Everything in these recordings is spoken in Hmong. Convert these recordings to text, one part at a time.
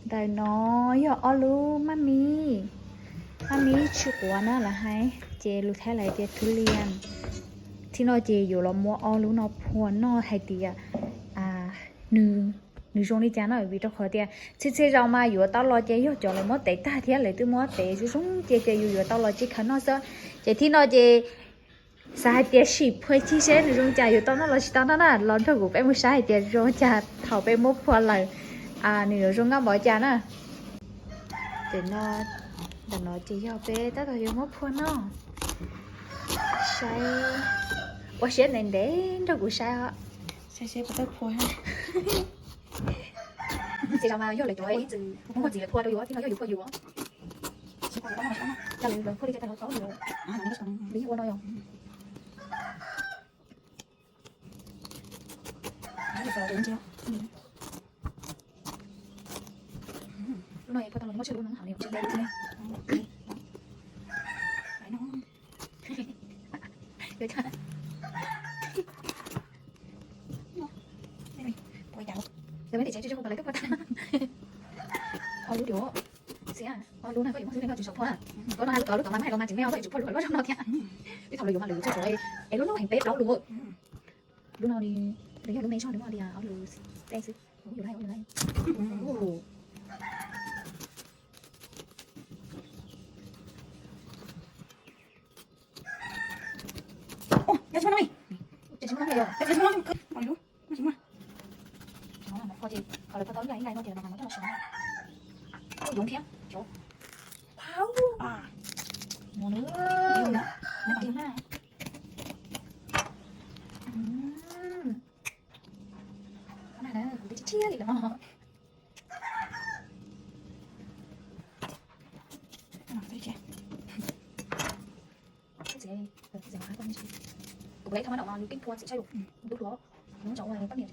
Ntawm no yog ob lub maj mib, maj mib tshwm quav na lawv hais, ces lus Thaib lawv tias ทุเรียน. Txij no ces yuav los muab ob lub no phua noj hais tias nws, nws zoo li cas no, vim rau qhov tias txhia txhia zaus mas yuav tau los ces yog cov lawv muab tev tag thiab lawv twb muab tev zoo zoo ces ces yus yuav tau los tsis khaws noj xwb. Ces txij no ces xav hais tias sim phua ib chim seb nws zoo li cas, yuav tau noj los tsis tau noj na, los nrog kuv peb mus saib hais tias zoo li cas thaum peb muab phua lawm, nws yuav zoo nkauj npaum cas na. Ces no, ntawm no ces yog peb tab tom yuav muab phua noj. Saib, ua siab ntev ntev nrog kuv saib os. Saib seb puas tau phua. Txij no mas yog lawv cov ib txwm muab ntxiv lawv phua rau yus, txij no yog yus phua yus. Yog lawv phua li cas tas lawv tau yus, li ua no yom. Lub no phua tau los muab tshuaj lub no hauv li. Lawv meb tim tsev tsis tsis hu kom lawv twb phua tag. Ob lub, xij, ob lub no koj yuav muab xwb, koj tsis txhob phua. Koj no hais lub tod, lub tod mas mas hais los mas tsis me, koj yuav tsum phua lub loj zog no thiab. Ib thaum lawv yuav mas lawv yuav txog txog es lub no heev peb plaub lus. Lub no nws yog lub me zog, nws muaj li ob lus tej xwb. Yus laj, yus laj. Mus na, mus na, kuv twb thiab li los. Kuv lawv thaj mab daum no lub keeb phua txim tshaj lus, lub hluav, lub tsau ua pab niam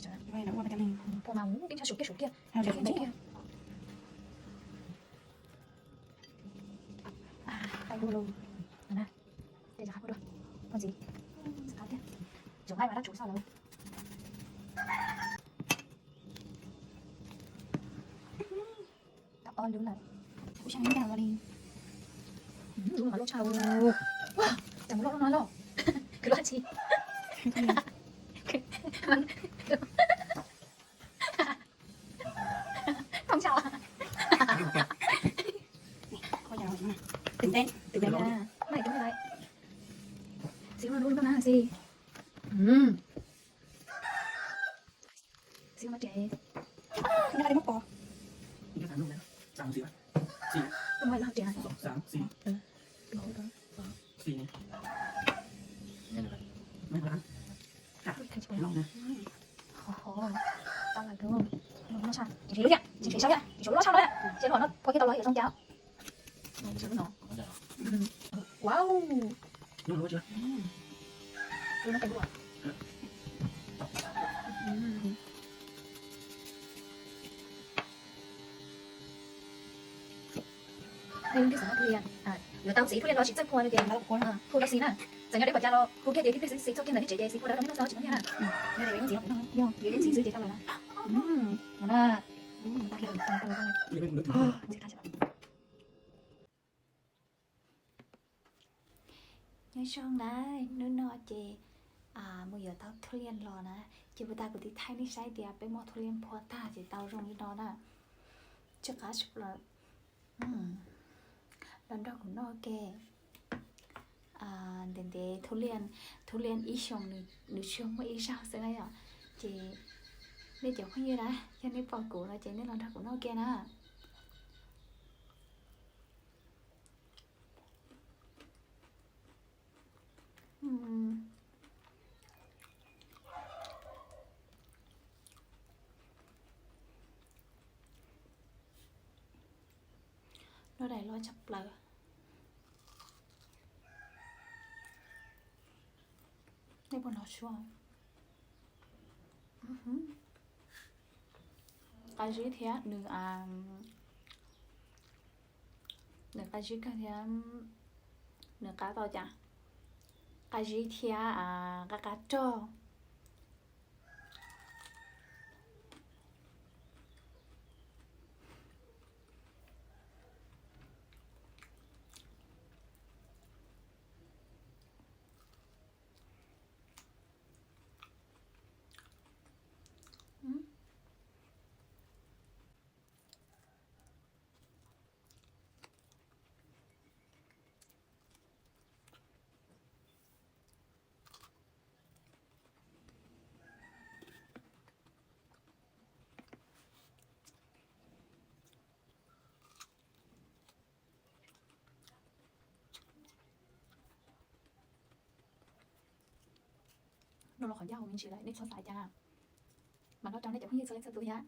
phua mas keeb tshaj suv kiag suv kiag. Txiv, txiv nqaij mas dab tsuv xwb lawm. Tau ob lub lawm. Kuv xav li lub no loj tshaj. Cas mus loj lub no loj. Khwv loj tsis. Không sao.ตื่นเต้น,ตื่นเต้น. Xib lub no na, xib. Xib no, xib. Xib no, xib. Tsis lub thiab, tsis lub thiab, tsis lub loj tshaj no thiab. Ces lub no phua kiag tau los yuav zoo cas. Wow. Yuav tau txiv thuj liaj los tsis txawj phua no ces phua rau xib na. Txawm nyob deb npaum cas los hu kiag tias xib txhob kiag ntawm nej tsev ces xib phua rau nej noj tsis muaj nyiaj na. Yog yuav ib txhij xwb ces tau lawm na. Nyob zoo na, hnub no ces mus yuav tau thuj liaj los na, ces puas tas kuv tiv thaiv nej saib tias peb muab thuj liaj phua tag ces tau zoo li no na. Tsw qab tshaj plaws. Los nrog kuv noj ke. Ntev ntev, thuj liaj ib xyoos nws tsuas muaj ib zaug xwb na yom. Ces nej cov phooj ywg na, yog nej pom kuv no ces nej los nrog kuv noj ke na. Lub daim loj tshaj plaws. Nej puas hnov suab? Qab zib thiab nws, nws qab zib kawg thiab nws qab tau cas, qab zib thiab qab qab rog. Zoo li qhov ncauj me ntsis lawm nej txhob xav cas, mas no rau nej cov phooj ywg txhua leej txhua tus thiab.